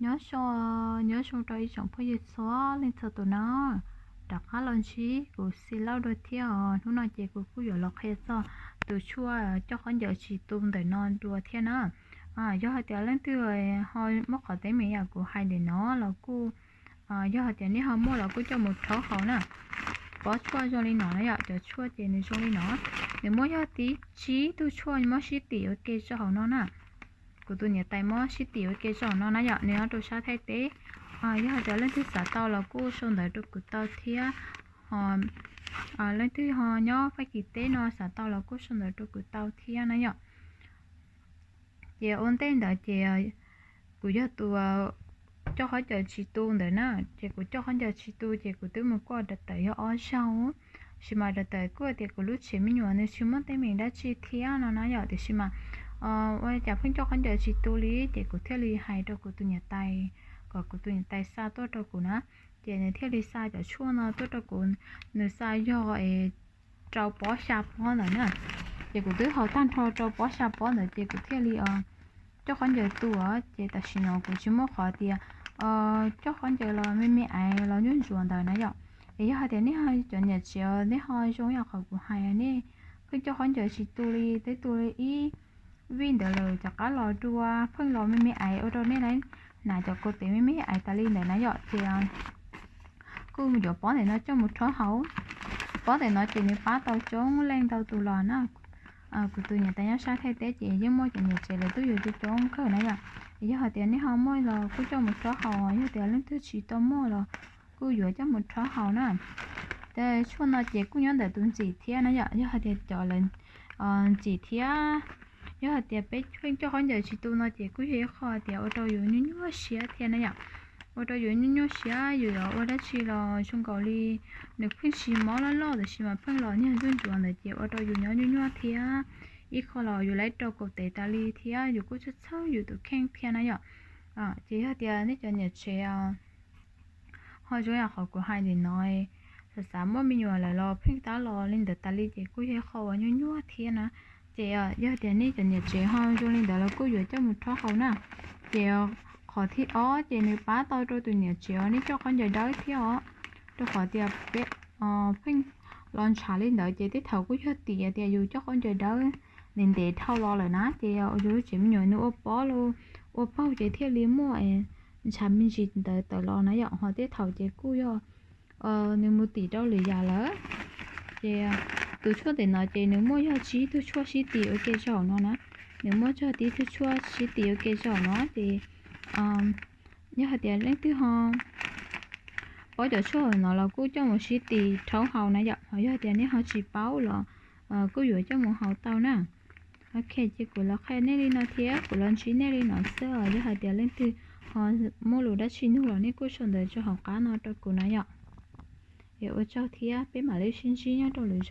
Nyob zoo, nyob zoo rau ib tsoom phooj ywg txhua leej txhua tus na. Rov qab los ntsib kuv Xi Lauj dua thiab os. Hnub no ces kuv kuj yuav los qhia txog tus tshuaj coj khaub ncaws tsis tu ntawm no dua thiab na. Yog hais tias leej twg ho muaj qhov teeb meem yam kuv hais ntawm no los kuj, yog hais tias nej ho muaj los kuj coj mus rhaub haus na. Pob tshuaj zoo li no na yom, cov tshuaj ces nws zoo li no. Nws muaj yog tib tsib tug tshuaj muab sib tim ua ke rau hauv no na. Kuv tus niam tais muab sib tim ua ke rau hauv no na yom, nws nyob rau sab Thaib teb. Yog hais tias leej twg xav tau los kuj sau ntawv rau kuv tau thiab. Leej twg ho nyob Fab Kis teb no xav tau los kuj sau ntawv rau kuv tau thiab na yom. Ces ua ntej ntawd ces kuv yog tus coj khaub ncaws tsis tu ntawd na, ces kuv coj khaub ncaws tsis tu ces kuv twb mus kuaj dav tawm yog ob zaug. Tiam sis mas dav tawm kuj tias kuv lub tsev me nyuam nws tsis muaj teeb meem dab tsi thiab no na yom, tiam sis mas ua cas pheej coj khaub ncaws tsis tu li, ces kuv thiaj li hais rau kuv tus niam tais kom kuv tus niam tais xa tuaj rau kuv na. Ces nws thiaj li xa cov tshuaj no tuaj rau kuv, nws xa yog rau pob xya pob ntawd na. Ces kuv twb haus tag nrho rau pob xya pob ntawd ces kuv thiaj li coj khaub ncaws tu. Ces tam sim no kuv tsis muaj qhov tias coj khaub ncaws los me me aiv los ntsuag ntsuag ntawd na yom. Es yog hais tias nej cov niam tsev nej ho zoo yam qhov kuv hais, nej pheej coj khaub ncaws tsis tu li, twb tu li ib vij ntawd lawm, rov qab los dua pheej los me me aiv ua rau nej hnav cov kaus tes me me aiv tas li ntawd na yom. Ces kuj yuav pob ntawm no coj mus rhaub haus. Pob ntawm no ces nws pab tau coob leej ntau tus los na. Kuv tus niam tais nyob sab Thaib teb ces yeej muaj cov niam tsev lawv tuaj yuav coob coob kawg na yom. Yog hais tias nej ho muaj los kuj coj mus rhaub haus, yog tias leej twg tsis tau muaj los kuj yuav coj mus rhaub haus na. Ces tshuaj no ces kuj nyob ntawm tus ntxim thiab na yom, yog hais tias cov lawv ntxim thiab. Yog hais tias peb pheej coj khaub ncaws tsis tu no ces kuj yog ib qho tias ua rau yus nyuaj nyuaj siab thiab na yom. Ua rau yus nyuaj nyuaj siab, yus yuav ua dab tsi los zoo nkaus li nws pheej tsis mob loj loj, tiam sis mas pheej los niag ntsuag ntsuav ntawd ces ua rau yus nyob nyuaj nyuaj thiab. Ib qho los yus laib rau kaum tes tas li thiab yus kuj txhawj txhawj yus tus kheej thiab na yom. Ces yog tias nej cov niam tsev ho zoo yam qhov kuv hais ntawm no, xav xav muaj me nyuam lawm los pheej tab los li ntawd tas li ces kuj yog ib qho uas nyuaj nyuaj thiab na. Ces yog tias nej cov niam tsev ho zoo li ntawd los kuj yuav coj mus rhaub haus na. Ces qhov thib ob ces nws pab tau rau tus niam tsev uas nej coj khaub ncaws dawb thiab os, rau qhov tias peb pheej los ntshav li ntawd ces tej thaum kuj yog tim tias yus coj khaub ncaws dawb ntev ntev dhau los lawm na, ces yus lub tsev me nyuam nws ua pob los ua paug ces thiaj li muaj ntshav me ntsis ntawd tawm los na yom. Ho tej thaum ces kuj yog nws mus tim rau lwm yam lawm. Ces tus tshuaj ntawm no ces nws muaj yog tsib tug tshuaj sib tim ua ke rau hauv no na. Nws muaj yog tib tug tshuaj sib tim ua ke rau hauv no ces yog hais tias leej twg ho paub cov tshuaj hauv no los kuj coj mus sib tim rhaub haus na yom. Ho yog tias nej ho tsis paub los kuj yuav coj mus haus tau na. Ok, ces kuv los qhia nej li no thiab kuv los ntsib nej li no xwb. Yog hais tias leej twg ho muaj lus dab tsi nug los nej kuj sau ntawv rau hauv qab no rau kuv na yom. Es ua tsaug thiab peb mam li sib ntsib nyob rau lwm